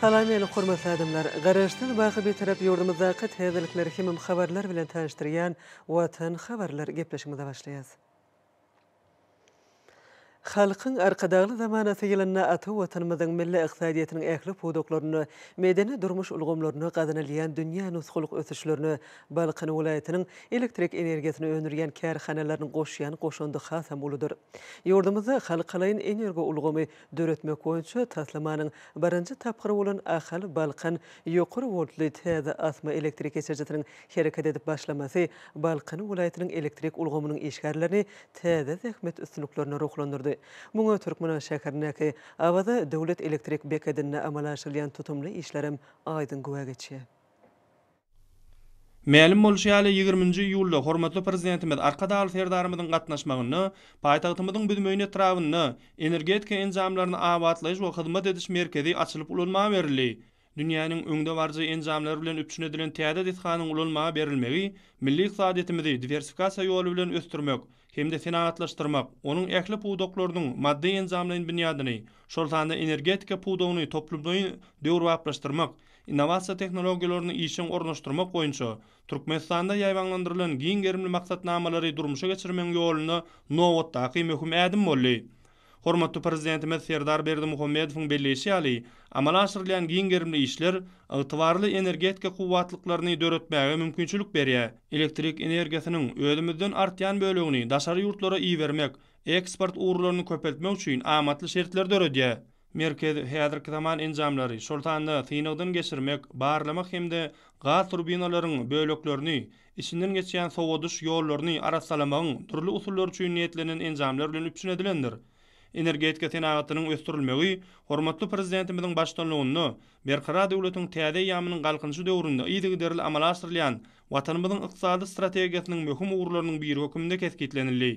Salam meni hormatly adamlar! Garaşsyz baky Bitarap ýurdumyzdaky täzelikler hemem habarlar bilen tanyşdyrýan Watan habarlar gepleşigimize başlaýas. Halkyň Arkadagly zamanasy ýylynda ata Watanymyzyň milli ykdysadyýetiniň ähli pudaklarynda, medeni-durmuş ulgamlarynda gazanylýan dünýä nusgalyk ösüşlerine Balkan welaýatynyň elektrik energiýasyny öndürýän kärhanalarynyň goşýan goşandy hasam uludyr. Ýurdumyzda halkalaýyn energoulgamy döretmek boýunça taslamanyň birinji tapgyry bolan Ahal, Balkan ýokary woltly täze asma elektrik geçirijisiniň hereket edip başlamasy Balkan welaýatynyň elektrik ulgamynyň işgärlerini täze zähmet üstünliklerine ruhlandyrdy. Muňa Türkmenabat şäherindäki Awaza döwlet elektrik bekedinde amala aşyrylýan tutumly işlerem aýdyň güwä geçýär. Mälim bolşy ýaly, ýigriminji iýulda hormatly Prezidentimiz Arkadagly Serdarymyzyň gatnaşmagynda paýtagtymyzyň Büzmeýin etrabynda Energetika enjamlaryny abatlaýyş we hyzmat ediş merkezi açylyp ulanmaga berildi. Dünýäniň öňdebaryjy enjamlary bilen üpjün edilen täze desganyň ulanmaga berilmegi milli ykdysadyýetimizi diwersifikasiýa ýoly bilen ösdürmek hem-de senagatlaşdyrmak, onuň ähli pudaklarynyň maddy-enjamlaýyn binýadyny, şol sanda energetika pudagyny toplumlaýyn döwrebaplaşdyrmak, innowasiýa tehnologiýalaryny işjeň ornaşdyrmak boýunça Türkmenistanda ýaýbaňlandyrylan giň gerimli maksatnamalary durmuşa geçirmegiň ýolunda nobatdaky möhüm ädim boldy. Hormatly Prezidentimiz Serdar Berdimuhamedowyň belleýşi ýaly, amala aşyrylýan giň gerimli işler ygtybarly energetika kuwwatlyklaryny döretmäge mümkinçilik berýär. Elektrik energiýasynyň özümizden artýan bölegini daşary ýurtlara ibermek, eksport ugurlaryny köpeltmek üçin amatly şertleri döredýär. Merkez häzirki zaman enjamlary, şol sanda synagdan geçirmek, barlamak hem-de gaz turbinalaryň böleklerini, içinden geçýän sowadyş ýollaryny arassalamagyň dürli usullary üçin niýetlenen enjamlar bilen üpjün edilendir. Energetika senagatynyň ösdürilmegi hormatly Prezidentimiziň baştutanlygynda Berkarar döwletiň täze eýýamynyň Galkynyşy döwründe yzygiderli amala aşyrylýan Watanymyzyň ykdysady strategiýasynyň möhüm ugurlarynyň biri hökmünde kesgitlenildi.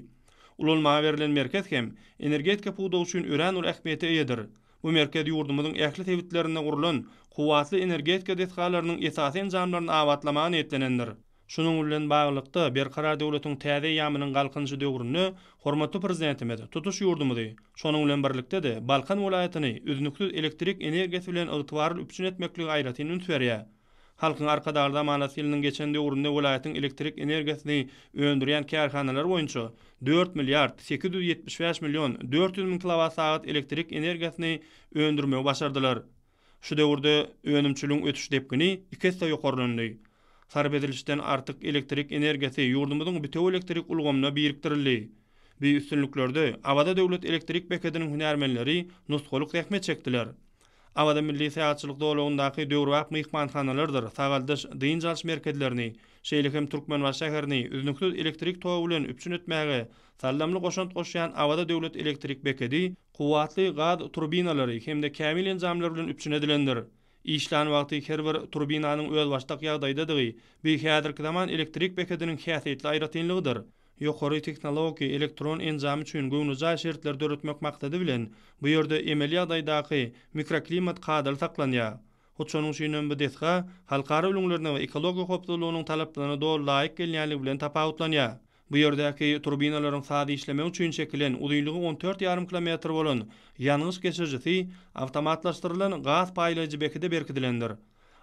Ulanmaga berlen merkez hem energetika pudagy üçin örän uly ähmiýete eýedir. Bu merkez ýurdumyzyň ähli sebitlerinde gurlan kuwwatly energetika desgalarynyň esasy enjamlaryny abatlamaga niýetlenendir. Şunuň bilen baglylykda, Berkarar döwletiň täze eýýamynyň Galkynyşy döwründe hormatly Prezidentimiz tutuş ýurdumyzy, şonuň bilen birlikde-de, Balkan welaýatyny üznüksiz elektrik energiýasy bilen ygtybarly üpjün etmeklige aýratyn üns berýär. Halkyň Arkadagly zamanasy ýylynyň geçen döwründe welaýatyň elektrik energiýasyny öndürýän kärhanalary boýunça dört milliard 875 million 400 müň kilowat-sagat elektrik energiýasyny öndürmegi başardylar. Şu döwürde önümçiligiň ösüş depgini iki esse ýokarlandy. Sarp edilişden artyk elektrik energiýasy ýurdumyzyň bitewi elektrik ulgamyna birikdirildi. Bu üstünliklerde Awaza döwlet elektrik bekediniň hünärmenleri nusgalyk zähmet çekdiler. Awaza milli syýahatçylyk zolagyndaky döwrebap myhmanhanalardyr sagaldyş, dynç alyş merkezlerini, şeýle hem Türkmenbaşy şäherini üznüksiz elektrik togy bilen üpjün etmäge saldamly goşant goşýan Awaza döwlet elektrik bekedi kuwwatly gaz turbinalary hem-de kämil enjamlar bilen üpjün edilendir. Işlän wagty her bir turbinanyň özbaşdak ýagdaýdadygy bu häzirki zaman elektrik bekediniň häsiýetli aýratynlygydyr. Ýokary tehnologiki elektron enjamy üçin göwnejaý şertleri döretmek maksady bilen, bu ýerde emeli ýagdaýdaky mikroklimat kadaly saklanýar. Hut şonuň üçinem bu desga halkara ülňülerine we ekologiýa howpsuzlygynyň talaplaryna doly laýyk gelýänligi bilen tapawutlanýar. Bu ýerdäki turbinalaryň saz işlemegi üçin çekilen uzynlygy on dört ýarym kilometr bolan ýangyç geçirijisi awtomatlaşdyrylan gaz paýlaýjy bekede berkidilendir.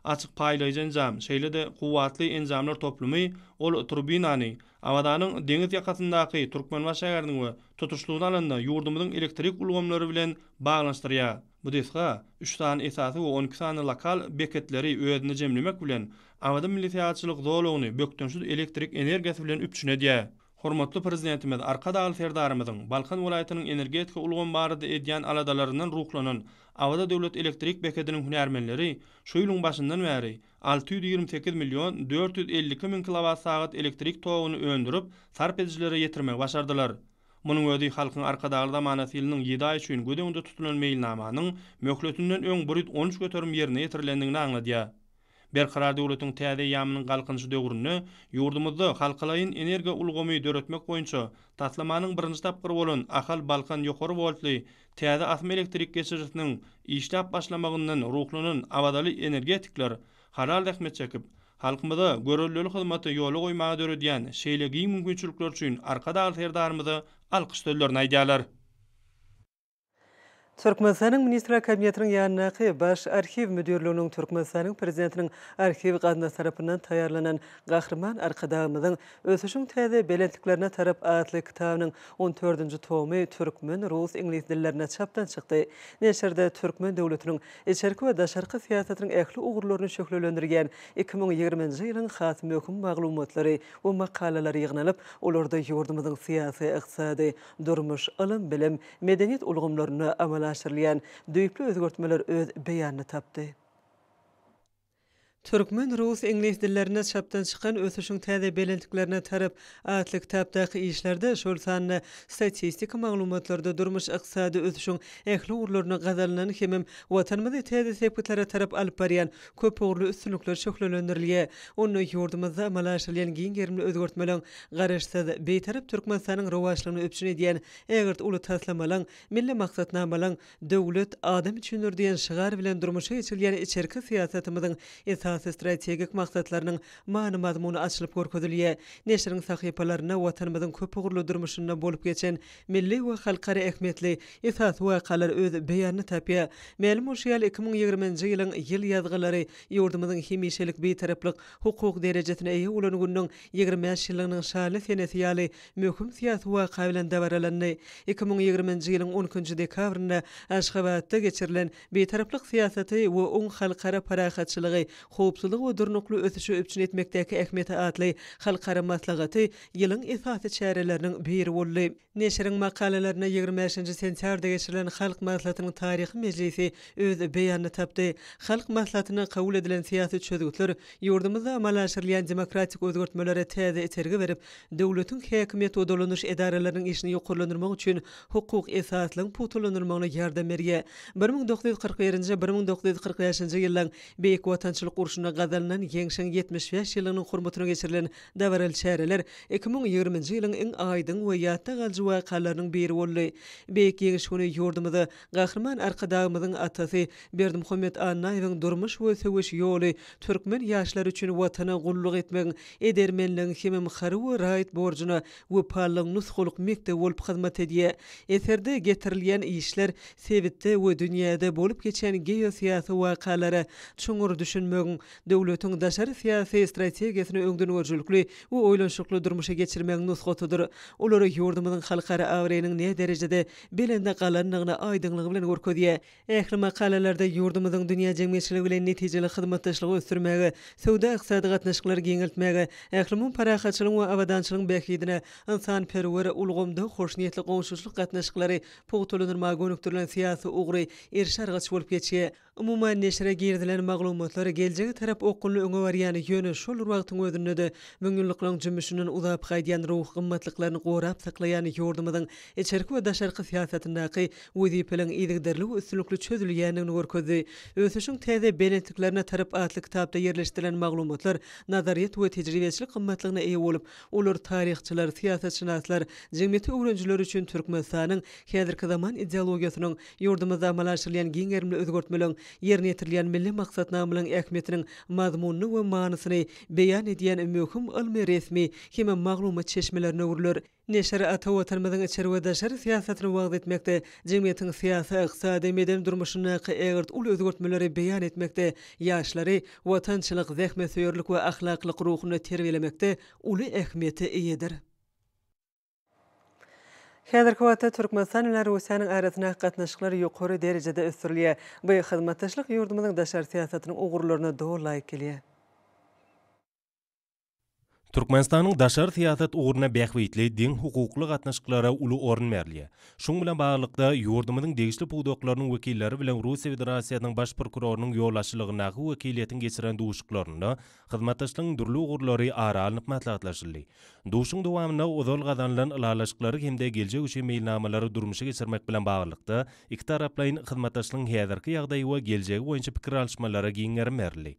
Açyk paýlaýjy enjam, şeýle-de kuwwatly enjamlar toplumy ol turbinany Awazanyň deňiz ýakasyndaky Türkmenbaşy şäheriniň we tutuşlygyna alanda ýurdumyzyň elektrik ulgamlary bilen baglanyşdyrýar. Bu desga üç sany esasy we 12 sany lokal beketleri özünde jemlemek bilen, Awaza milli syýahatçylyk zolagyny bökdençsiz elektrik energiýasy bilen üpjün edýär. Hormatly Prezidentimiz Arkadagly Serdarymyzyň Balkan welaýatynyň energetika ulgamy barada edýän aladalaryndan ruhlanan Awaza döwlet elektrik bekediniň hünärmenleri şu ýylyň başyndan bäri 628 million 452 müň kilowat-sagat elektrik toguny öndürip, sarp edijilere ýetirmegi başardylar. Munuň özi Halkyň Arkadagly zamanasy ýylynyň ýedi aýy üçin göz öňünde tutulan meýilnamanyň möhletinden öň 113% ýerine ýetirilendigini aňladýar. Berkarar döwletiň täze eýýamynyň Galkynyşy döwründe ýurdumyzda halkalaýyn energiýa ulgamy döretmek boýunça taslamanyň birinji tapgyry bolan Ahal-Balkan ýokary woltly täze asma elektrik geçirijisiniň işläp başlamagyndan ruhlanan awazaly energetikler halal zähmet çekip, halkymyza göreldeli hyzmaty ýola goýmaga döredýän şeýle giň mümkinçilikler üçin Arkadagly Serdarymyza alkyş sözlerini aýdýarlar. Türkmenistanyň Ministrler Kabinetiniň ýanyndaky Baş arhiw müdirliginiň Türkmenistanyň Prezidentiniň arhiw gaznasy tarapyndan taýýarlanan Gahryman Arkadagymyzyň Ösüşiň täze belentliklerine tarap atly kitabynyň on dördünji tomy türkmen, rus, iňlis dillerinde çapdan çykdy. Neşirde türkmen döwletiniň içerki we daşarky syýasatynyň ähli ugurlaryny şöhlelendirýän 2020-nji ýylyň has möhüm maglumatlary we makalalary ýygnalyp, olarda ýurdumyzyň syýasy, ykdysady, durmuş, ylym-bilim, medeniýet ulgamlarynda amala aşyrylýan düýpli özgertmeler öz beýanyny tapdy. Türkmen, rus, iňlis dillerinde çapdan çykan Ösüşiň täze belentliklerine tarap atly kitapdaky işlerde, şol sanda statistik maglumatlarda durmuş-ykdysady ösüşiň ähli ugurlarynda gazanylan hemem Watanymyzy täze sepgitlere tarap alyp barýan köpugurly üstünlikler şöhlelendirilýär. Onda ýurdumyzda amala aşyrylýan giň gerimli özgertmeleň, Garaşsyz, Bitarap Türkmenistanyň rowaçlygyny üpjün edýän ägirt uly taslamalaň, milli maksatnamalaň Döwlet adam üçindir diýen şygar bilen durmuşa geçirilýän içerki syýasatymyzyň esasy strategik maksatlarynyň many-mazmuny açylyp görkezilýär. Neşiriň sahypalarynda Watanymyzyň köpugurly durmuşynda bolup geçen milli we halkara ähmiýetli esasy wakalar öz beýanyny tapýar. Mälim bolşy ýaly, 2020-nji ýylyň ýyl ýazgylary ýurdumyzyň hemişelik Bitaraplyk hukuk derejesine eýe bolan gününiň 25 ýyllygynyň şanly senesi ýaly möhüm syýasy waka bilen dabaralandy. 2020-nji ýylyň on ikinji dekabrynda Aşgabatda geçirilen Bitaraplyk syýasaty we oň halkara parahatçylygy, howpsuzlygy we durnukly ösüşi üpjün etmekdäki ähmiýeti atly halkara maslahaty ýylyň esasy çäreleriniň biri boldy. Neşiriň makalalarynda 25-nji sentýabrda geçirilen Halk Maslahatynyň taryhy mejlisi öz beýanyny tapdy. Halk Maslahatynda kabul edilen syýasy çözgütler ýurdumyzda amala aşyrylýan demokratik özgertmelere täze itergi berip, döwletiň häkimiýet we dolanyş edaralarynyň işini ýokarlandyrmak üçin hukuk esaslygyň pugtalandyrylmagyna ýardam berýär. 1941-nji, 1945-nji ýyllaň Beýik Watançylyk urşunda gazanylan Ýeňşiň 75 ýyllygynyň hormatyna geçirilen dabaraly çäreler 2020-nji ýylyň iň aýdyň we ýatda galyjy wakalarynyň biri boldy. Beýik Ýeňiş güni ýurdumyza Gahryman Arkadagymyzyň atasy Berdimuhamet Annaýewiň durmuş we söweş ýoly türkmen ýaşlary üçin Watana gulluk etmegiň, edermenligiň hemem harby we raýat borjuna wepalylygyň nusgalyk mekdebi bolup hyzmat edýär. Eserde getirilýän işler sebitde we dünýäde bolup geçýän geosyýasy wakalara çuňňur düşünmegiň, döwletiň daşary syýasy strategiýasyny öňdengörüjilikli we oýlanyşykly durmuşa geçirmegiň nusgasydyr. Olar ýurdumyzyň halkara abraýynyň näderejede belende galandygyny aýdyňlygy bilen görkezýär. Ähli makalalarda ýurdumyzyň dünýä jemgyýetçiligi bilen netijeli hyzmatdaşlygy ösdürmäge, söwda-ykdysady gatnaşyklary giňeltmäge, ählumumy parahatçylygyň we abadançylygyň bähbidine ynsanperwer ulgamda hoşniýetli goňşuçylyk gatnaşyklary pugtalandyrmaga gönükdirilen syýasy ugry eriş-argaç bolup geçýär. Umuman, neşire girizilen maglumatlar geljege tarap okgunly öňe barýan, ýöne şol bir wagtyň özünde-de müňýyllyklaryň jümmüşinden uzap gaýdýan ruhy gymmatlyklaryny gorap saklaýan ýurdumyzyň içerki we daşarky syýasatyndaky wezipeleriň yzygiderli we üstünlikli çözülýändigini görkezdi. Ösüşiň täze belentliklerine tarap atly kitapda ýerleşdirilen maglumatlar nazaryýet we tejribeçilik gymmatlygyna eýe bolup, olar taryhçylar, syýasatşynaslar, jemgyýeti öwrenijiler üçin Türkmenistanyň häzirki zaman ideologiýasynyň Ýurdumyzda amala aşyrylýan giň gerimli özgertmeleriň, ýerine ýetirilýän milli maksatnamalaryň ähmiýetiniň mazmunyny we manysyny beýan edýän möhüm ylmy-resmi hem maglumat çeşmelerine öwrüler. Neşir ata Watanymyzyň içeri we daşary syýasatyny wagyz etmekde, jemgyýetiň syýasy, ykdysady, medeni durmuşyndaky ägirt uly özgertmeleri beýan etmekde, ýaşlary watançylyk, zähmetsöýerlik we ahlaklylyk ruhunda terbiýelemekde uly ähmiýete eýedir. Häzirki wagtda Türkmenistan bilen Russiýanyň arasyndaky gatnaşyklar ýokary derejede ösdürilýär. Bu hyzmatdaşlyk ýurdumyzyň daşary syýasatynyň ugurlaryna doly laýyk gelýär. Türkmenistanyň daşary syýasat ugrunda bähbitli, deňhukukly gatnaşyklara uly orun berilýär. Şunuň bilen baglylykda, ýurdumyzyň degişli pudaklarynyň wekilleri bilen Russiýa Federasiýasynyň Baş prokurorynyň ýolbaşçylygyndaky wekiliýetiň geçiren duşuşyklarynda hyzmatdaşlygyň dürli ugurlary ara alnyp maslahatlaşyldy. Duşuşygyň dowamynda ozal gazanylan ylalaşyklary hem-de geljek üçin meýilnamalary durmuşa geçirmek bilen baglylykda, ikitaraplaýyn hyzmatdaşlygyň häzirki ýagdaýy we geljegi boýunça pikir alyşmalara giň gerim berildi.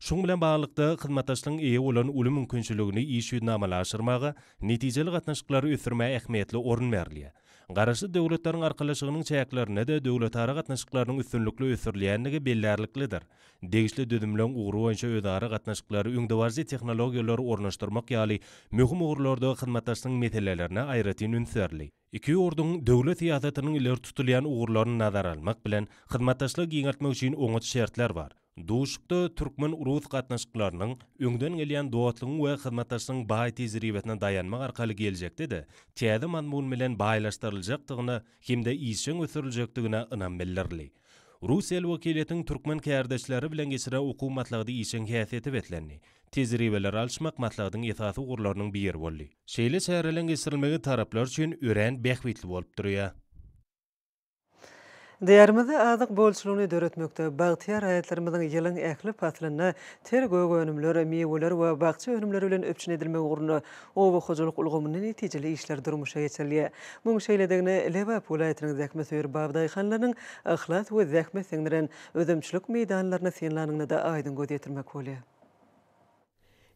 Şunuň bilen baglylykda, hyzmatdaşlygyň eýe bolan uly mümkinçiligini iş ýüzünde amala aşyrmaga, netijeli gatnaşyklary ösdürmäge ähmiýetli orun berilýär. Garaşsyz Döwletleriň Arkalaşygynyň çäklerinde-de döwletara gatnaşyklarynyň üstünlikli ösdürilýändigi bellärliklidir. Degişli düzümleň ugry boýunça özara gatnaşyklary öňdebaryjy tehnologiýalary ornaşdyrmak ýaly möhüm ugurlarda hyzmatdaşlygyň meselelerine aýratyn üns berildi. Iki ýurduň döwlet syýasatynyň ileri tutulýan ugurlaryny nazara almak bilen, hyzmatdaşlygy giňeltmek üçin oňat şertler bar. Duşuşykda türkmen-rus gatnaşyklarynyň öňden gelýän dostlugyň we hyzmatdaşlygyň baý tejribesine daýanmak arkaly geljekde-de täze mazmun bilen baýlaşdyryljakdygyna hem-de işjeň ösdüriljekdigine ynam bildirildi. Russiýaly wekiliýetiň türkmen kärdeşleri bilen geçiren okuw maslahaty işjeň häsiýete beslendi. Tejribeleri alyşmak maslahatyň esasy ugurlarynyň biri boldy. Şeýle çäreleriň geçirilmegi taraplar üçin örän bähbitli bolup durýar. Diýarymyzda azyk bolçulygyny döretmekde, bagtyýar raýatlarymyzyň ýylyň ähli paslynda ter gök önümler, miweler we bakja önümleri bilen üpjün edilmegi ugrunda oba hojalyk ulgamynda netijeli işler durmuşa geçirilýär. Munuň şeýledigine Lebap welaýatynyň zähmetsöýer babadaýhanlarynyň yhlas we zähmet siňdiren üzümçilik meýdanlaryny synlanyňda-da aýdyň göz ýetirmek bolýar.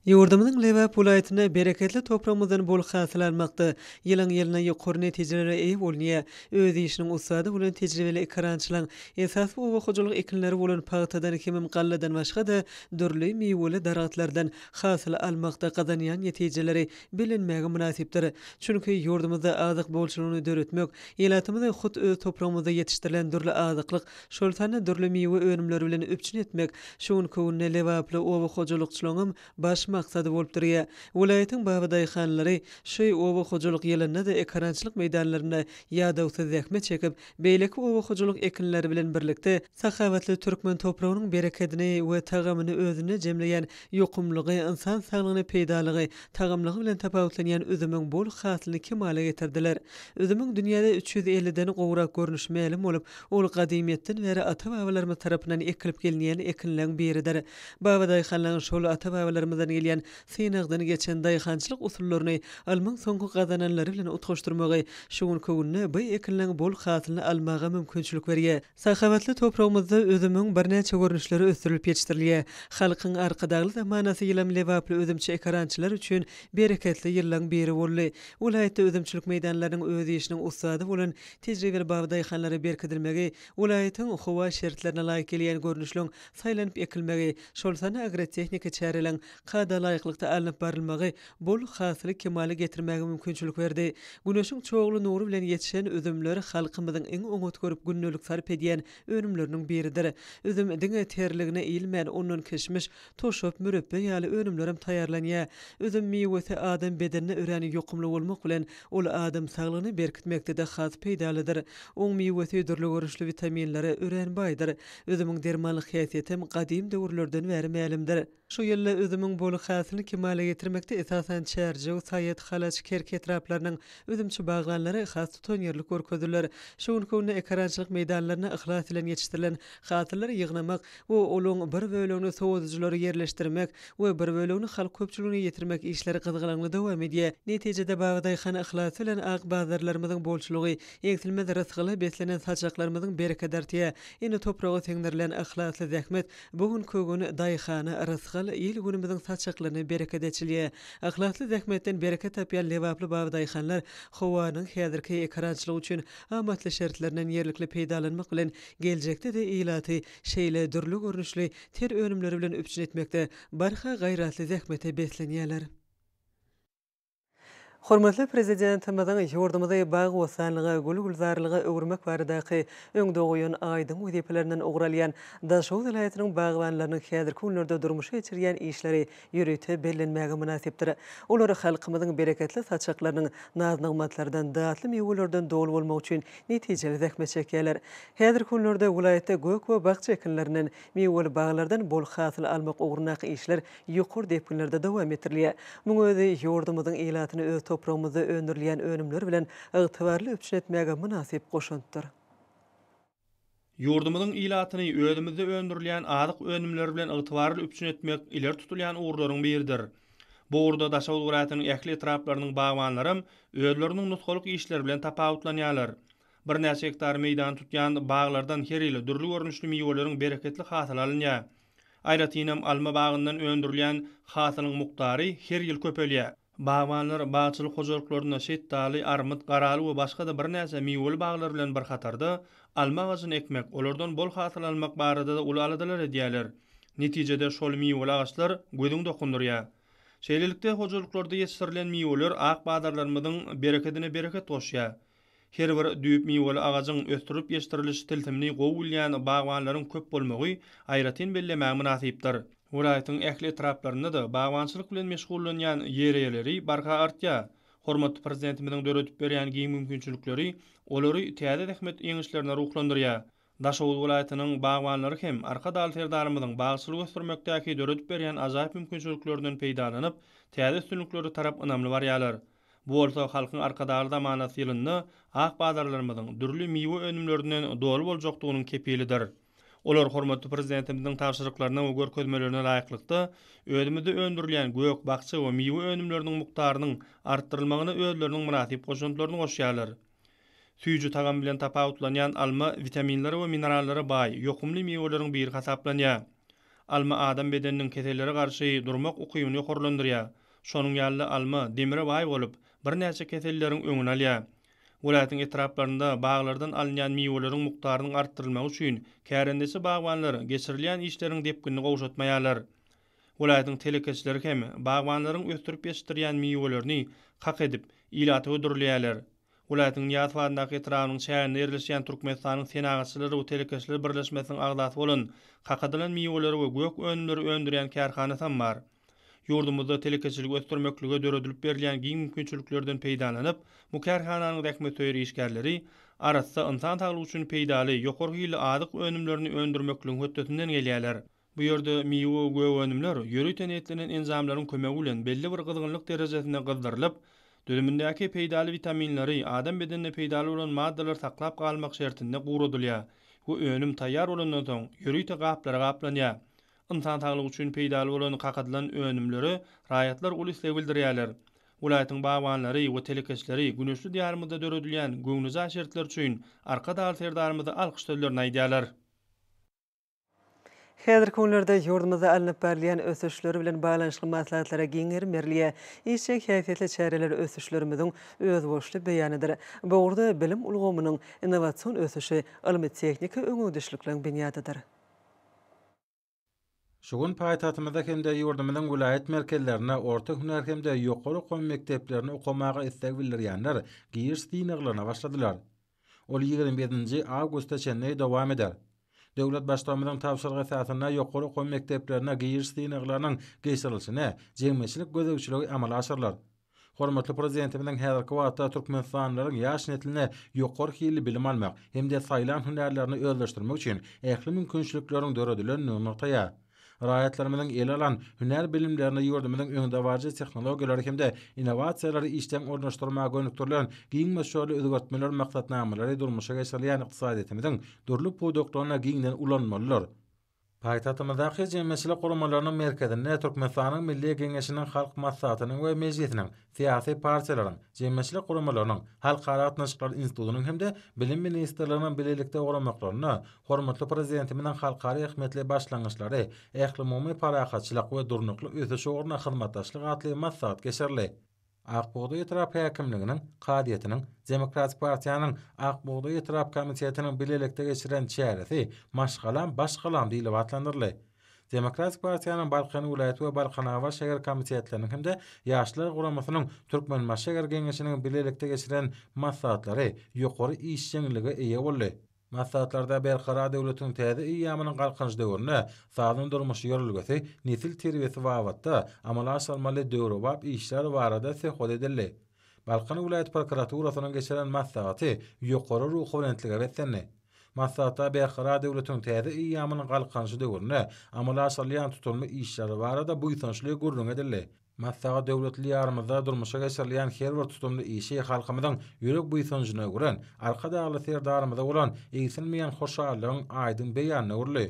Ýurdumyzyň Lebap welaýatynda bereketli topragymyzdan bol hasyl almakda, ýylyň-ýylyna ýokary netijelere eýe bolunýar. Öz işiniň ussady bolan tejribeli ekerançylaryň esasy oba hojalyk ekinleri bolan pagtadan hemem galladan başga-da dürli miweli daragtlardan hasyl almakda gazanýan netijeleri bellenmäge mynasypdyr. Çünki ýurdumyzda azyk bolçulygyny döretmek, ilatymyzy hut öz topragymyzda ýetişdirilen dürli azyklyk şol sanda dürli miwe önümleri bilen üpjün etmek şu günki günde lebaply oba hojalykçylaryňam baş maksady bolup durýar. Welaýatyň babadaýhanlary şu oba hojalyk ýylynda-da ekerançylyk meýdanlarynda ýadawsyz zähmet çekip, beýleki oba hojalyk ekinleri bilen birlikde, sahawatly türkmen topragynyň berekedini we tagamyny özünde jemleýän ýokumlygy, ynsan saglygyna peýdalygy, tagamlygy bilen tapawutlanýan üzümiň bol hasylyny kemala getirdiler. Üzümiň dünýäde 350 den gowrak görnüşi mälim bolup, Ol gadymyýetden bäri ata-babalarymyz tarapyndan ekilip gelinýän ekinleň biridir. Babadaýhanlaryň şol ata-babalarymyzdan gelýän synagdan geçen daýhançylyk usullaryny ylmyň soňky gazananlary bilen utgaşdyrmagy şu günki günde bu ekinleň bol hasylyny almaga mümkinçilik berýär. Sahawatly topragymyzda üzümiň birnäçe görnüşleri ösdürilip ýetişdirilýär. Halkyň Arkadagly zamanasy ýylam lebaply üzümçi ekerançylar üçin bereketli ýyllaň biri boldy. Welaýatda üzümçilik meýdanlarynyň öz işiniň ussady bolan Tejribeli babadaýhanlara berkidilmegi, welaýatyň howa şertlerine laýyk gelýän görnüşleň saýlanyp ekilmegi, şol sanda agrotehniki çäreleň kada laýyklykda alnyp barylmagy bol hasyly kemala getirmäge mümkinçilik berdi. Güneşiň çogly nury bilen ýetişen üzümler halkymyzyň iň oňat görüp gündelik sarp edýän önümleriniň biridir. Üzüm diňe terligine iýilmän, ondan kişmiş, Toşap, mürepbe ýaly önümlerem taýýarlanýar. Üzüm miwesi adam bedenine örän ýokumly bolmak bilen, ol adam saglygyny berkitmekde-de has peýdalydyr. Oň miwesi dürli görnüşli witaminlere örän baýdyr. Üzümiň dermanlyk häsiýetem gadym döwürlerden bäri mälimdir. Şu ýylda üzümiň bol hasylyny kemala getirmekde esasan Çärjew, Saýat, Halaç, Kerki etraplarynyň üzümçi bagbanlary has tutanýerlilik görkezdiler. Şu günki günde ekerançylyk meýdanlarynda yhlas bilen ýetişdirilen hasyllary ýygnamak we olaň bir bölegini sowadyjylara ýerleşdirmek we bir bölegini halk köpçüligine ýetirmek işleri gyzgalaňly dowam edýär. Netijede babadaýhan yhlasy bilen ak bazarlarymyzyň bolçulygy, egsilmez rysgala beslenen saçaklarymyzyň berekedi artýar. Ene topraga siňdirilen yhlasly zähmet bu günki gün daýhana rysgal, il-günümiziň saçaklaryna bereket eçilýär. Yhlasly zähmetden bereket tapýan lebaply babadaýhanlar howanyň häzirki ekerançylyk üçin amatly şertlerinden ýerlikli peýdalanmak bilen, Geljekde-de ilaty şeýle dürli görnüşli ter önümleri bilen üpjün etmekde barha gaýratly zähmete beslenýärler. Hormatly Prezidentimiziň ýurdumyzy bagy-bossanlyga, gül-gülzarlyga öwürmek baradaky öňde goýan aýdyň wezipelerinden ugur alýan Daşoguz welaýatynyň bagbanlarynyň häzirki günlerde durmuşa geçirýän işleri ýörite bellenmäge mynasypdyr. Olar halkymyzyň bereketli saçaklarynyň naz-nygmatlardan, datly miwelerden doly bolmagy üçin netijeli zähmet çekýärler. Häzirki günlerde welaýatda gök we bakja ekinlerinden, miweli baglardan bol hasyl almak ugrundaky işler ýokary depginlerde dowam etdirilýär. Muň özi ýurdumyzyň ilatyny öz topragymyzda öndürilýän önümler bilen ygtybarly üpjün etmäge mynasyp goşantdyr. Ýurdumyzyň ilatyny özümizde öndürilýän azyk önümleri bilen ygtybarly üpjün etmek ileri tutulýan ugurlaryň biridir. Bu ugurda Daşoguz welaýatynyň ähli etraplarynyň bagbanlaram özleriniň nusgalyk işleri bilen tapawutlanýarlar. Birnäçe gektar meýdany tutýan baglardan her ýyl dürli görnüşli miweleriň bereketli hasyly alynýar. Aýratynam alma bagyndan öndürilýän hasylyň mukdary her ýyl köpelýär. Bagbanlar bagçylyk hojalyklarynda şetdaly, armyt, garaly we başga-da birnäçe miweli baglar bilen bir hatarda, alma agajyny ekmek, olardan bol hasyl almak barada-da uly aladalar edýärler. Netijede, şol miweli agaçlar gözüňi dokundyrýar. Şeýlelikde, hojalyklarda ýetişdirilen miweler ak bazarlarymyzyň berekedine bereket goşýar. Her bir düýp miweli agajyň ösdürilip ýetişdiriliş tilsimini gowy bilýän bagbanlaryň köp bolmagy aýratyn bellemäge mynasypdyr. Welaýatyň ähli etraplarynda-da bagbançylyk bilen meşgullanýan ýer eýeleri barha artýar. Hormatly Prezidentimiziň döredip berýän giň mümkinçilikleri olary täze zähmet ýeňişlerine ruhlandyrýar. Daşoguz welaýatynyň bagbanlary hem Arkadagly Serdarymyzyň bagçylygy ösdürmekdäki döredip berýän ajaýyp mümkinçiliklerinden peýdalanyp, täze üstünliklere tarap ynamly barýarlar. Bu bolsa Halkyň Arkadagly zamanasy ýylynda ak bazarlarymyzyň dürli miwe önümlerinden doly boljakdygynyň kepilidir. Olar hormatly Prezidentimiziň tabşyryklaryna we görkezmelerine laýyklykda, özümizde öndürilýän gök, bakja we miwe önümleriniň mukdarynyň artdyrylmagyna özleriniň mynasyp goşantlaryny goşýarlar. Süýji tagam bilen tapawutlanýan alma witaminlere we minerallara baý, ýokumly miweleriň biri hasaplanýar. Alma adam bedeniniň kesellere garşy durmak ukybyny ýokarlandyrýar. Şonuň ýaly-da alma demire baý bolup, birnäçe keselleriň öňüni alýar. Welaýatyň etraplarynda baglardan alynýan miweleriň mukdarynyň artdyrylmagy üçin kärendeçi bagbanlar geçirilýän işleriň depginini gowşatmaýarlar. Welaýatyň telekeçileri hem bagbanlaryň ösdürip ýetişdirýän miwelerini kak edip, ilata hödürleýärler. Welaýatyň Nyýazow adyndaky etrabynyň çäginde ýerleşýän Türkmenistanyň Senagatçylar we telekeçiler birleşmesiniň agzasy bolan kakadylan miweleri we gök önümleri öndürýän kärhanasam bar. Ýurdumyzda telekeçiligi ösdürmeklige döredilip berilýän giň mümkinçiliklerden peýdalanyp, bu kärhananyň zähmetsöýer işgärleri arassa, ynsan saglygy üçin peýdaly, ýokary hilli azyk önümlerini öndürmekligiň hötdesinden gelýärler. Bu ýerde miwe we gök önümler ýörite niýetlenen enjamlaryň kömegi bilen belli bir gyzgynlyk derejesinde gyzdyrylyp, düzümindäki peýdaly witaminleri, adam bedenine peýdaly bolan maddalary saklap galmak şertinde guradylýar we önüm taýýar bolandan soň ýörite gaplara gaplanýar. Ynsan saglygy üçin peýdaly bolan kakadylan önümlere raýatlar uly isleg bildirýärler. Welaýatyň bagbanlary we telekeçileri güneşli Diýarymyzda döredilýän göwnejaý şertler üçin Arkadagly Serdarymyza alkyş sözlerini aýdýarlar. Häzirki günlerde ýurdumyzda alnyp barylýan ösüşler bilen baglanyşykly maslahatlara giň gerim berilýär. Işjeň häsiýetli çäreler ösüşlerimiziň özboluşly beýanydyr. Bu ugurda bilim ulgamynyň innowasion ösüşi ylmy-tehniki öňegidişlikleriň binýadydyr. Şu gün paýtagtymyzda hem-de ýurdumyzyň welaýat merkezlerinde orta hünär hem-de ýokary okuw mekdeplerinde okamaga isleg bildirýänler giriş synaglaryna başladylar. Ol 27-nji awgusta çenli dowam eder. Döwlet Baştutanymyzyň tabşyrygy esasynda ýokary okuw mekdeplerine giriş synaglarynyň geçirilişine jemgyýetçilik gözegçiligi amala aşyrylar. Hormatly Prezidentimiziň häzirki wagtda türkmenistanlylaryň ýaş nesline ýokary hilli bilim almak hem-de saýlan hünärlerini özleşdirmek üçin ähli mümkinçilikleriň döredilendigini nygtaýar. Raýatlarymyzyň ele alan hünär bilimlerini ýurdumyzyň öňdebaryjy tehnologiýalary hem-de innowasiýalary işjeň ornaşdyrmaga gönükdirilen giň möçberli özgertmeler maksatnamalary durmuşa geçirilýän ykdysadyýetimiziň dürli pudaklarynda giňden ulanmalydyr. Paýtagtymyzdaky Jemgyýetçilik guramalarynyň merkezinde Türkmenistanyň Milli Geňeşiniň Halk Maslahatynyň we Mejlisiniň, syýasy partiýalaryň, jemgyýetçilik guramalarynyň, Halkara gatnaşyklary institutynyň hem-de Bilim ministrliginiň bilelikde guramaklarynda hormatly Prezidentimiziň halkara ähmiýetli başlangyçlary, ählumumy parahatçylyk we durnukly ösüş ugrunda hyzmatdaşlyk atly maslahat geçirildi. Ak bugdaý etrap häkimliginiň, kazyýetiniň, Demokratik partiýanyň Ak bugdaý etrap komitetiniň bilelikde geçiren çäresi Maşgalam, baş galam diýlip atlandyryldy. Demokratik partiýanyň Balkan welaýat we Balkanabat şäher komitetleriniň hem-de Ýaşlar guramasynyň Türkmenbaşy şäher Geňeşiniň bilelikde geçiren maslahatlary ýokary işjeňlige eýe boldy. Maslahatlarda Berkarar döwletiň täze eýýamynyň Galkynyş döwründe sagdyn durmuş ýörelgesi, nesil terbiýesi babatda amala aşyrylmaly döwrebap işler barada söhbet edildi. Balkan welaýat prokuraturasynyň geçiren maslahaty ýokary ruhubelentlige beslendi. Maslahatda Berkarar döwletiň täze eýýamynyň Galkynyşy döwründe amala aşyrylýan tutumly işler barada buýsançly gürrüň edildi. Maslahat döwletli Diýarymyzda durmuşa geçirilýän her bir tutumly işi halkymyzyň ýürek buýsanjyna öwren Arkadagly Serdarymyza bolan egsilmeýän hoşallygyň aýdyň beýanyna öwrüldi.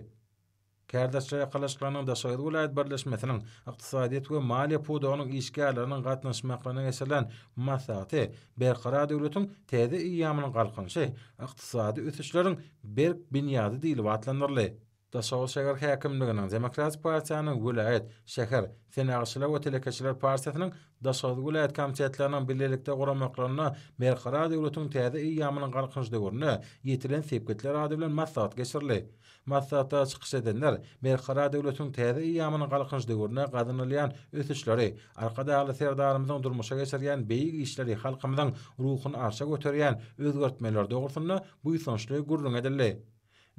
Kärdeşler arkalaşyklarynyň Daşoguz welaýat birleşmesiniň ykdysadyýet we maliýe pudagynyň işgärleriniň gatnaşmaklygyna geçirilen maslahaty Berkarar döwletiň täze eýýamynyň Galkynyşy, ykdysady ösüşleriň berk binýady diýlip atlandyryldy. Daşoguz şäher häkimliginiň, Demokratik partiýanyň welaýat, şäher, Senagatçylar we telekeçiler partiýasynyň Daşoguz welaýat komitetleriniň bilelikde guramaklarynda Berkarar döwletiň täze eýýamynyň Galkynyş döwründe ýetilen sepgitler ady bilen maslahat geçirildi. Maslahatda çykyş edenler Berkarar döwletiň täze eýýamynyň Galkynyş döwründe gazanylýan ösüşleri, Arkadagly Serdarymyzyň durmuşa geçirýän beýik işleri halkymyzyň ruhuny arşa göterýän özgertmeler dogrusynda buýsançly gürrüň edildi.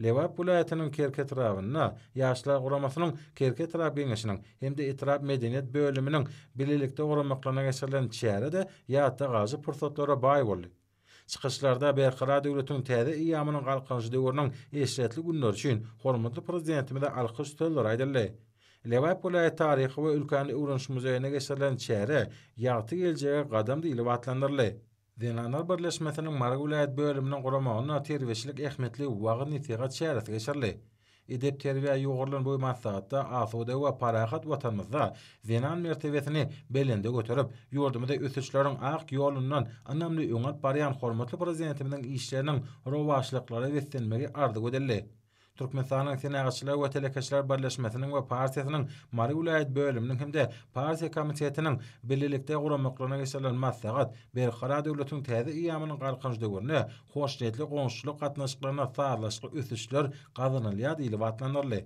Lebap welaýatynyň Kerki etrabynda Ýaşlar guramasynyň Kerki etrap Geňeşiniň hem-de etrap medeniýet bölüminiň bilelikde guramaklarynda geçirilen çäre-de ýatda galyjy pursatlara baý boldy. Çykyşlarda Berkarar döwletiň täze eýýamynyň Galkynyşy döwrüniň eşretli günleri üçin hormatly Prezidentimize alkyş sözleri aýdyldy. Lebap welaýat taryhy we ülkäni öwreniş muzeýinde geçirilen çäre Ýagty geljege gadam diýlip atlandyryldy. Zenanlar birleşmesiniň Mary welaýat bölüminiň guramagynda terbiýeçilik ähmiýetli wagyz-nesihat çäresi geçirildi. Edep-terbiýä ýugrulan bu maslahatda asuda we parahat Watanymyzda zenan mertebesini belende göterip, ýurdumyzy ösüşleriň ak ýolundan ynamly öňe alyp barýan hormatly Prezidentimiziň işleriniň rowaçlyklara beslenmegi arzuw edildi. Türkmenistanyň Senagatçylar we telekeçiler birleşmesiniň we partiýasynyň Mary welaýat bölüminiň hem-de partiýa komitetiniň bilelikde guramaklarynda geçirilen maslahat Berkarar döwletiň täze eýýamynyň Galkynyş döwründe hoşniýetli goňşuçylyk gatnaşyklarynda sazlaşykly ösüşler gazanylýar diýlip atlandyryldy.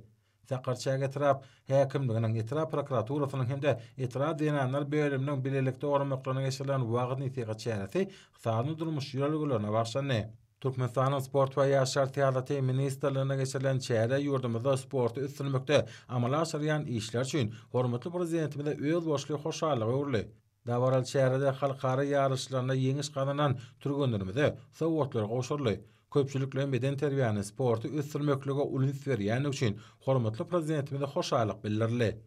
Sakarçäge etrap häkimliginiň, etrap prokuraturasynyň hem-de etrap zenanlar bölüminiň bilelikde guramaklarynda geçirilen wagyz-nesihat çäresi sanly durmuş ýörelgelerine bagyşlandy. Türkmenistanyň Sport we ýaşlar syýasaty ministrliginde geçirilen çäre ýurdumyzda sporty ösdürmekde amala aşyrylýan işler üçin hormatly Prezidentimize özboluşly hoşallyga öwrüldi. Dabaraly çärede halkara ýaryşlarynda ýeňiş gazanan türgenlerimize sowgatlar gowşuryldy. Köpçülikleýin bedenterbiýäni, sporty ösdürmeklige uly üns berýändigi üçin hormatly Prezidentimize hoşallyk bildirildi.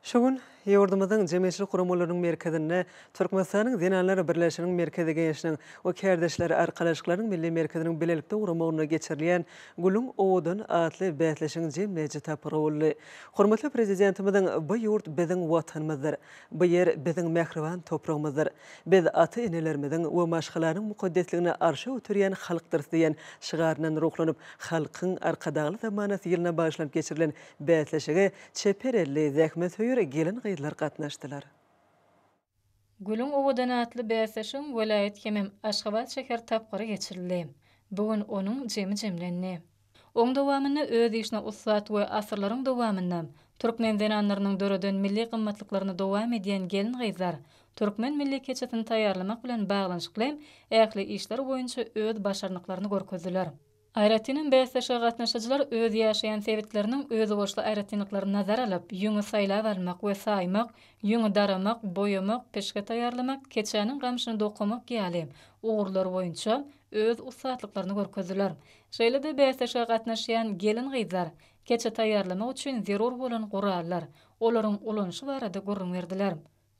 Şu gün ýurdumyzyň jemgyýetçilik guramalarynyň merkezinde Türkmenistanyň Zenanlar birleşiginiň Merkezi Geňeşiniň we Kärdeşler arkalaşyklarynyň Milli merkeziniň bilelikde guramagynda geçirilýän Gülüň owadan atly bäsleşigiň jemleýji tapgyry boldy. Hormatly Prezidentimiziň Bu ýurt biziň Watanymyzdyr. Bu ýer biziň mähriban topragymyzdyr. Biz ata-enelerimiziň we maşgalanyň mukaddesligini arşa göterýän halkdyrys diýen şygaryndan ruhlanyp, Halkyň Arkadagly zamanasy ýylyna bagyşlanyp geçirilen bäsleşige Çeper elli, zähmetsöýer gelin-gyzlar gatnaşdylar. Gülüň owadan atly bäsleşigiň welaýat hemem Aşgabat şäher tapgyry geçirildi. Bu gün onuň jemi jemlendi. Oň dowamynda öz işine ussat we asyrlaryň dowamynda türkmen zenanlarynyň döreden milli gymmatlyklaryny dowam edýän gelin-gyzlar türkmen milli keçesini taýýarlamak bilen baglanyşykly ähli işler boýunça öz başarnyklaryny görkezdiler. Aýratynam bäsleşige gatnaşyjylar öz ýaşaýan sebitleriniň özboluşly aýratynlyklaryny nazara alyp, ýüňi saýlap almak we saýmak, ýüňi daramak, boýamak, pişge taýýarlamak, keçäniň gamşyny dokamak ýaly ugurlar boýunça öz ussatlyklaryny görkezdiler. Şeýle-de bäsleşige gatnaşýan gelin-gyzlar keçe taýýarlamak üçin zerur bolan gurallar, olaryň ulanyşy barada gürrüň berdiler.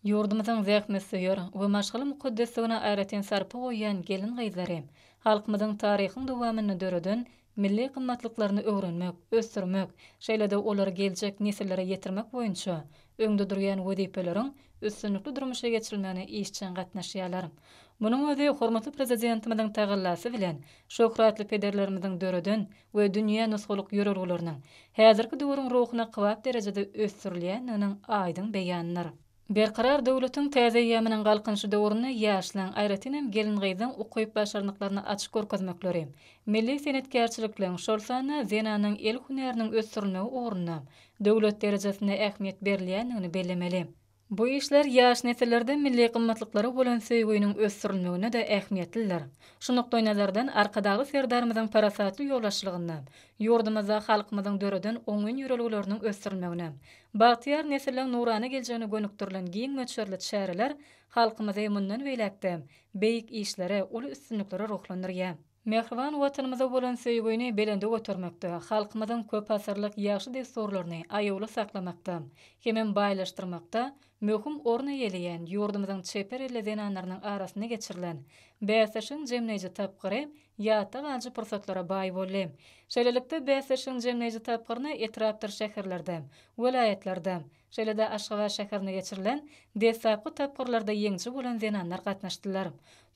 Ýurdumyzyň zähmetsöýer we maşgala mukaddesligine aýratyn sarpa goýýan gelin-gyzlary halkymyzyň taryhyň dowamynda döreden milli gymmatlyklaryny öwrenmek, ösdürmek, şeýle-de olary geljek nesillere ýetirmek boýunça öňde durýan wezipeleriň üstünlikli durmuşa geçirilmegine işjeň gatnaşýarlar. Munuň özi hormatly Prezidentimiziň tagallasy bilen şöhratly pederlerimiziň döreden we dünýä nusgalyk ýörelgeleriniň häzirki döwrüň ruhuna kybap derejede ösdürilýändiginiň aýdyň beýanydyr. Berkarar döwletiň täze eýýamynyň Galkynyşy döwründe ýaşlaň, aýratyn hem gelin-gyzlaň ukyp-başarnyklaryny açyp görkezmekleri, milli senetkärçilikleň, şol sanda zenanyň el hünäriniň ösdürilmegi ugrunda döwlet derejesinde ähmiýet berilýändigini bellemeli. Bu işler ýaş nesillerde milli gymmatlyklara bolan söýginiň ösdürilmeginde-de ähmiýetlidir. Şu nukdaýnazardan, Arkadagly Serdarymyzyň parasatly ýolbaşçylygynda ýurdumyzda halkymyzyň döreden oňyn ýörelgeleriniň ösdürilmegine, bagtyýar nesilleň nurana geljegine gönükdirilen giň möçberli çäreler halkymyzy mundan beýläk-de beýik işlere, uly üstünliklere ruhlandyrýar. Mähriban Watanymyza bolan söýgini belende götermekde, halkymyzyň köpasyrlyk ýagşy dessurlaryny aýawly saklamakda hemem baýlaşdyrmakda. möhüm orun eýeleýän ýurdumyzyň çeper elli zenanlarynyň arasynda geçirilen bäsleşigiň jemleýji tapgyry ýatda galyjy pursatlara baý boldy. Şeýlelikde, bäsleşigiň jemleýji tapgyryna etrapdyr şäherlerde, welaýatlarda, şeýle-de Aşgabat şäherinde geçirilen deslapky tapgyrlarda ýeňiji bolan zenanlar gatnaşdylar.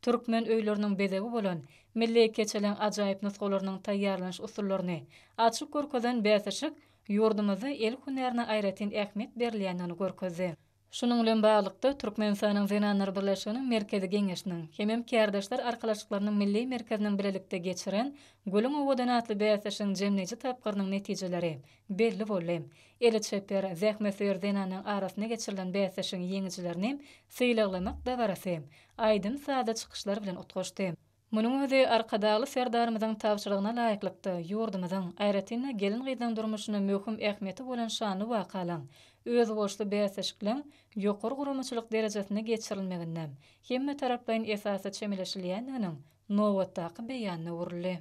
Türkmen öýleriniň bezegi bolan milli keçeleň ajaýyp nusgalarynyň taýýarlanyş usullaryny açyp görkezen bäsleşik ýurdumyzda el hünärine aýratyn ähmiýet berilýändigini görkezdi. Şunuň bilen baglylykda, Türkmenistanyň Zenanlar birleşiginiň Merkezi Geňeşiniň hemem Kärdeşler arkalaşyklarynyň Milli merkeziniň bilelikde geçiren Gülüň owadan atly bäsleşigiň jemleýji tapgyrynyň netijeleri belli boldy. Eli çeper, zähmetsöýer zenanlaryň arasynda geçirilen bäsleşigiň ýeňijilerini sylaglamak dabarasy aýdym-sazly çykyşlar bilen utgaşdy. Munuň özi Arkadagly Serdarymyzyň tabşyrygyna laýyklykda, ýurdumyzyň, aýratyn-da, gelin-gyzlaryň durmuşynda möhüm ähmiýeti bolan şanly wakalaryň, özboluşly bäsleşikleň ýokary guramaçylyk derejesinde geçirilmeginde hemmetaraplaýyn esasda çemeleşilýändiginiň nobatdaky beýanyna öwrüldi.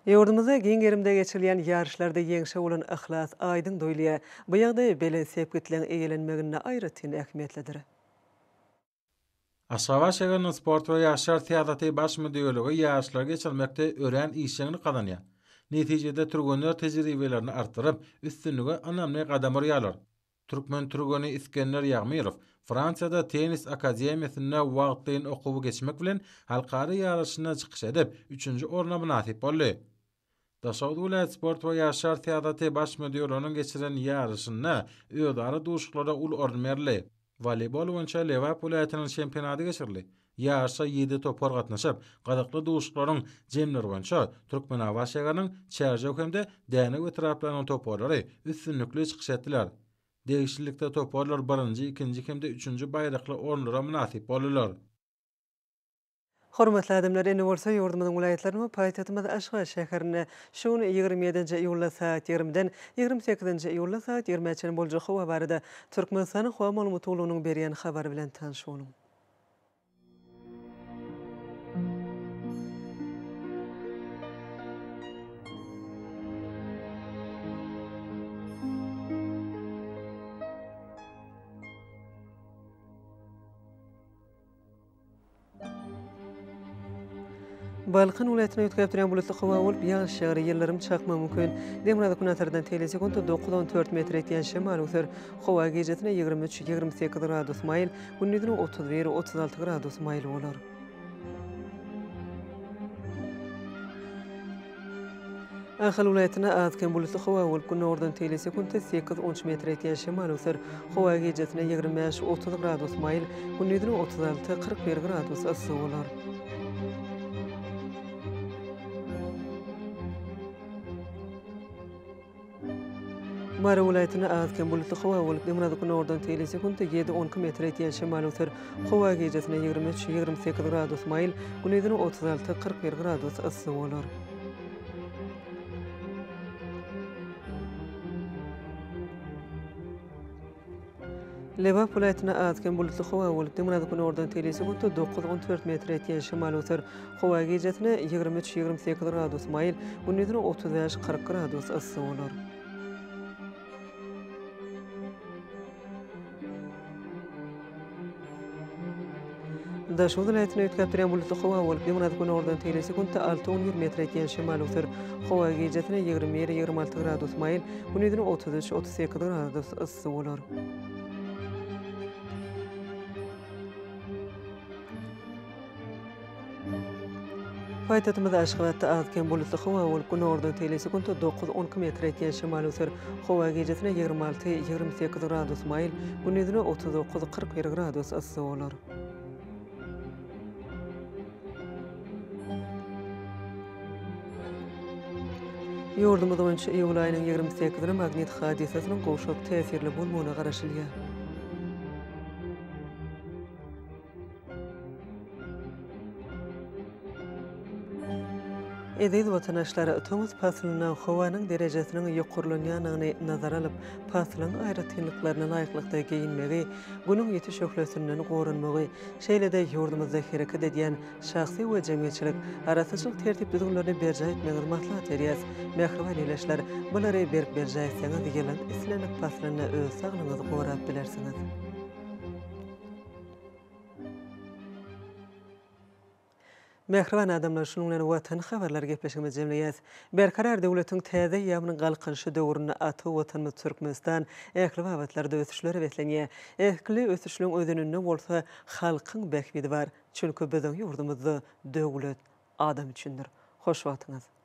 Ýurdumyzda giň gerimde geçirilýän ýaryşlarda ýeňşe bolan yhlas aýdyň duýulýar. Bu ýagdaý belent sepgitleň eýelenmeginde aýratyn ähmiýetlidir. Aşgabat şäheriniň Sport we ýaşlar syýasaty baş müdirligi ýaryşlary geçirmekde örän işjeňlik gazanýar. Netijede türgenler tejribelerini artdyryp, üstünlige ynamly gadam urýarlar. Türkmen türgeni Isgender Ýagmyrow Fransiýada tennis akademiýasynda wagtlaýyn okuwy geçmek bilen halkara ýaryşynda çykyş edip, üçünji orna mynasyp boldy. Daşoguz welaýat sport we ýaşlar syýasaty baş müdirliginiň geçiren ýaryşynda özara duşuşyklara uly orun berildi. Woleýbol boýunça Lebap welaýatynyň çempionaty geçirildi. Ýaryşa ýedi topar gatnaşyp, gyzykly duşuşyklaryň jemleri boýunça Türkmenabat şäheriniň Çärjew hem-de Dänew etraplarynyň toparlary üstünlikli çykyş etdiler. Degişlilikde toparlar birinji, ikinji hem-de üçünji baýrakly orunlara mynasyp boldular. Hormatly adamlar, indi bolsa ýurdumyzyň welaýatlarynda we paýtagtymyz Aşgabat şäherinde şu gün 27-nji iýulda sagat 20-den 28-nji iýulda sagat 20-ä çenli boljak howa barada Türkmenistanyň Howa maglumat gullugynyň berýän habary bilen tanyş boluň. Balkan welaýatynda üýtgäp durýan bulutly howa bolup, ýagyş ýagar, ýyldyrym çakmagy mümkin. Demirgazyk günortadan tegelek sekuntda dokuz-on dört metr etýän şemal öwser. Howa gijesine 23, 28 gradus maýyl, gündizine 31, 36 gradus maýyl bolar. Ahal welaýatynda az-kem bulutly howa bolup, günordan teýli sekuntda sekiz-on üç metre ýetýän şemal öwser. Howa gijesine 25, 30 gradus maýyl, gündizine 36, 41 gradus yssy bolar. Mary welaýatynda az-kem bulutly howa bolup, demirgazyk-günordan teýli sekuntda ýedi-on iki metre ýetýän şemal öwser. Howa gijesine 23, 28 gradus maýyl, gündizine 36, 41 gradus yssy bolar. Lebap welaýatynda az-kem bulutly howa bolup, demirgazyk-günordan teýli sekuntda dokuz-on dört metre ýetýän şemal öwser. Howa gijesine 23, 28 gradus maýyl, gündizine 35, 40 gradus yssy bolar. Daşoguz welaýatynda üýtgäp durýan bulutly howa bolup, demirgazyk-günordan teýli sekuntda alty, on bir metre ýetýän şemal öwser. Howa gijesine 21, 26 gradus maýyl, gündizine 33, 38 gradus yssy bolar. Paýtagtymyz Aşgabatda az-kem bulutly howa bolup, günordan teýli sekuntda dokuz, on iki metre ýetýän şemal öwser. Howa gijesine 26, 28 gradus maýyl, gündizine 39, 41 gradus yssy bolar. Ýurdumyz boýunça iýul aýynyň 28-ine magnit hadysasynyň gowşak täsirli bolmagyna garaşylýar. Eziz watandaşlar, tomus paslynda howanyň derejesiniň ýokarlanýandygyny nazara alyp, paslyň aýratynlyklaryna laýyklykda geýinmegi, Günüň ýiti şöhlesinden goranmagy, şeýle-de ýurdumyzda hereket edýän şahsy we jemgyýetçilik arassaçylyk tertip-düzgünlerini berjaý etmegiňizi maslahat berýäris. Mähriban ildeşler, bulary berk berjaý etseňiz, ýylyň islendik paslynda öz saglygyňyzy gorap bilersiňiz. Mähriban adamlar, şunuň bilen Watan habarlary gepleşigimizi jemleýäs. Berkarar döwletiň täze eýýamynyň Galkynyşy döwründe ata Watanymyz Türkmenistan ähli babatlarda ösüşlere beslenýär. Ähli ösüşleň özeninde bolsa halkyň bähbidi bar. Çünki biziň ýurdumyzda döwlet adam üçindir. Hoş wagtyňyz!